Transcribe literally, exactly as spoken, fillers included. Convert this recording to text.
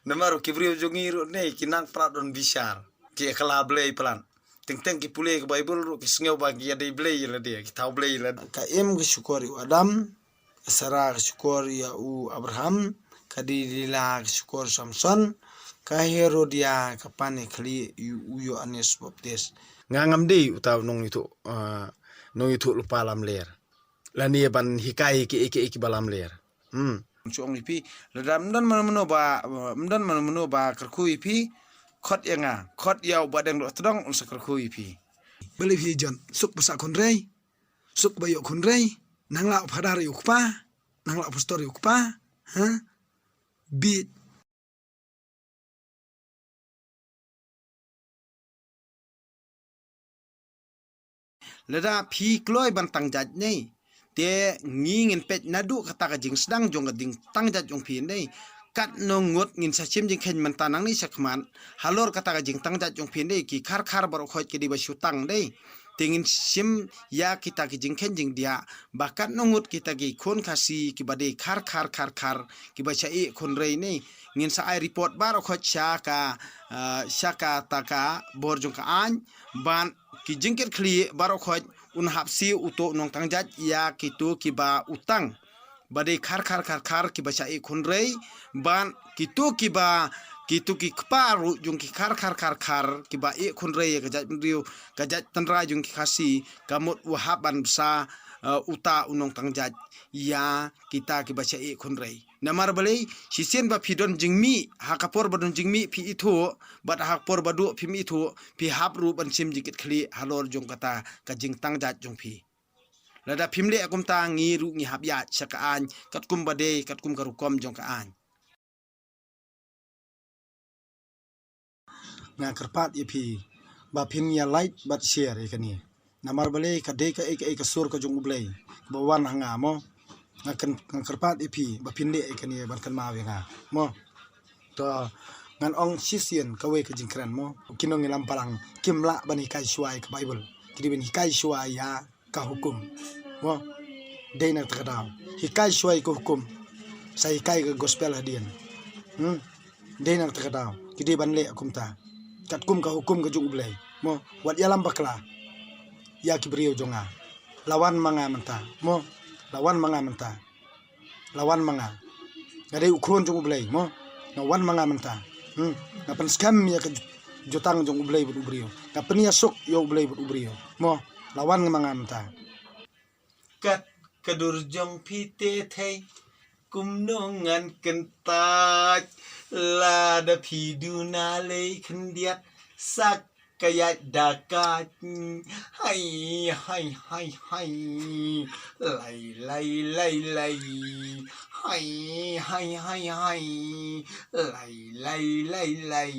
Namar ki briew jong ngi ruh ne ki nang prat don bishar. Ki kylla Blei plat. Teng teng ki pule ka Baibl ruh ki sngew ba ki ïadei Blei ïa lade, ki thaw Blei ïa lade. Ka Kain ka shukor ïa u Adam, ka Sara ka shukor ïa u Abraham, ka Delila ka shukor Samson, ka Herodia ka pan ïa khlieh ïa u Ïoannis Baptis. Nga ngam dei uta u nongïathuh, uh, nongïathuh lypa lamler. Lane ban hikai kiei kiei kiba lamler. Hmm. Shu ong ïa phi, lada ym don mano mano ba, ym don mano mano ba kyrkhu ïa phi, khot ïa nga, khot ïa u Bahdeng Dohtdong, un sa kyrkhu ïa phi. Balei phi ïa jon, suk ba sah khunrei, suk ba ïoh khunrei, nang lah u phadar ïa u kpa, nang lah u pastor ïa u kpa, ha? Bit. Lada phi kloi ban tang jait ne, te ngi ngin peit naduh kata ka jingsdang jong ka jingtang jait jong phi ne. Katno ngut ngin sa shim jingkheiñ mynta nangne shakhmat, halor kata ka jingtang jait jong phi ne, ki khar khar baroh khoit ki dei ba shu tang ne. Te ngin shim ïa kita ki jingkheiñ jingdiah, ba katno ngut kita ki khun Khasi kiba dei khar khar khar khar, kiba sha ïeh khunrei ne. Ngin sa ai report baroh khoit sha ka, ah, sha kata ka bor jong ka aiñ, bad ki jingkitkhlieh baroh khoit un hap siew uto u nongtang jait ïa kito kiba u tang. Ba dei khar khar khar khar kiba sha ïeh khunrei, bad kito kiba, kito ki kpa ruh jong ki khar khar khar khar kiba ïeh khunrei ïa ka jaitbynriew, ka jait tynrai jong ki Khasi, ka mut u hap ban bsa, eh, uta u nongtang jait ïa kita kiba sha ïeh khunrei. Namar balei, shisien ba phi don jingmih, ha ka por ba don jingmih phi ithuh, bad ha ka por ba duh phim ithuh, phi hap ruh ban shim jingkitkhlieh halor jong kata ka jingtang jait jong phi. Lada phim leh kumta ngi ruh ngi hap ïaid sha ka aiñ, katkum ba dei, katkum ka rukom jong ka aiñ. Nga kyrpad ïa phi ba phin ïa like bad share ïa kane. Namar balei ka dei kaei kaei ka sur ka jong U Blei ba wan ha nga mo. Nga kyrpad ïa phi ba phin leh ïa kane ban kynmaw ïa nga mo. To ngan ong shisien kawei ka jingkren mo. Ki nongïalam balang kim lah ban hikai shuwa ïa ka Baibl. Ki dei ban hikai shuwa ïa ka hukum. Mo, dei na kata ka daw. Hikai shuwa ïa ka hukum. Sa hikai ka gospel hadien. Hmm. Dei na kata ka daw. Ki dei ban leh kumta. Katkum ka hukum ka jong U Blei. Mo, wat ïalam bakla ïa ki briew jong nga. La wan ma nga mynta. Mo, la wan ma nga mynta. La wan ma nga. Nga dei u khun jong U Blei mo. Nga wan ma nga mynta. Hmm. Nga pynskhem ïa ka ju-, jutang jong U Blei bad u briew. Nga pynïasuk ïa U Blei bad u briew mo. La wan ma nga mynta. Kat ka dur jong phi te thei kumno ngan kyntait. Lada phi duna lei khyndiat sak ka ïaid da ka. Hai, hai, hai, hai. Lai, lai, lai, lai. Hai, hai, hai, hai. Lai, lai, lai, lai.